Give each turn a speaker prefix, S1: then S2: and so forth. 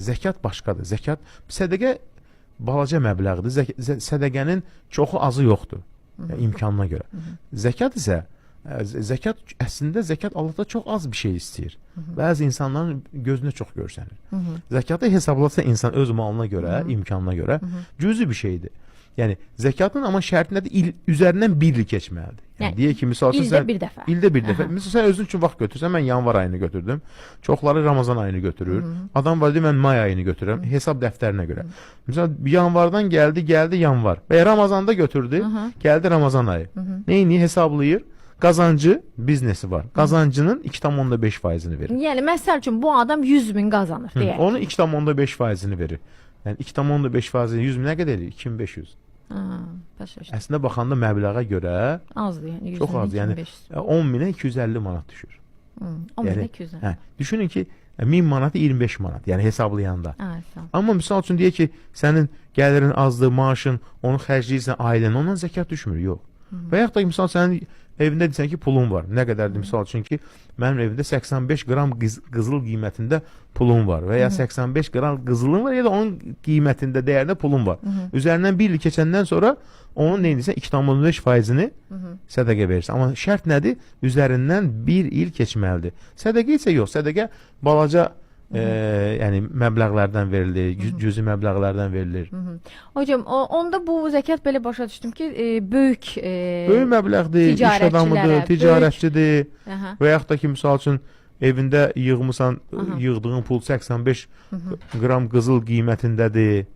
S1: Zəkat başqadır. Zəkat, sədəqə balaca məbləğdir. Sədəqənin çoxu azı yoxdur. Yəni, imkanına görə. Zəkat isə zəkat əslində zəkat Allahda çox az bir şey istəyir. Bəzi insanların gözünə çox görsənir. Zəkatı hesablasa insan öz malına görə, imkanına görə cüzi bir şeydir. Yəni zəkatın amma şərti nədir? İl, üzərindən bir il keçməlidir. Yəni,
S2: Yəni,
S1: deyək ki, misal üçün
S2: ildə
S1: sən
S2: bir dəfə.
S1: İldə bir dəfə. Məsələn, sən özün üçün vaxt götürsən, mən yanvar ayını götürdüm. Çoxları Ramazan ayını götürür. Adam var deyir, mən may ayını götürürəm hesab dəftərinə görə. Məsələn, yanvardan gəldi, gəldi yanvar. Və ya Ramazanda götürdü, gəldi Ramazan ayı. Neyini hesablayır? Qazancı, biznesi var. Qazancının 2,5%-ni verir.
S2: Yəni məsəl üçün bu adam 100 min qazanır deyək.
S1: Onun 2,5%-ni verir. Yəni 2,5%-ni 100 minə qədər eləyir? 2500.
S2: Ha, başa düşdüm.
S1: Əslində baxanda məbləğə görə
S2: Azdır yəni 100
S1: çox az. Yəni
S2: 2500.
S1: 10 minə 250 manat düşür.
S2: 10
S1: Yəni,
S2: minə 200.
S1: Hə, düşünün ki, 1000 manatı 25 manat, yəni hesablayanda.
S2: Ha, sağ ol.
S1: Amma misal üçün deyək ki, sənin gəlirin azdır, maaşın, onu xərcləyirsən ailən, ondan zəkat düşmür, yox. Və yaxud da ki, misal sənin evində desən ki, pulun var. Nə qədərdir misal üçün ki, mənim evimdə 85 qram qızıl qiymətində pulum var və ya 85 qram qızılım var ya da onun qiymətində, dəyərində pulum var. Üzərindən bir il keçəndən sonra onun nə edirsən 2,5%-ni sədəqə verirsən. Amma şərt nədir? Üzərindən bir il keçməlidir. Sədəqə isə yox. Sədəqə balaca yəni məbləğlərdən verilir, cüzi məbləğlərdən verilir.
S2: Hocam, onda bu zəkat belə başa düşdüm ki, böyük
S1: Böyük məbləğdir, iş adamıdır,
S2: ticarətçilərə,
S1: ticarətçidir
S2: Aha.
S1: və yaxud da ki, misal üçün evində yığmısan, yığdığın pul 85 qram qızıl qiymətindədir.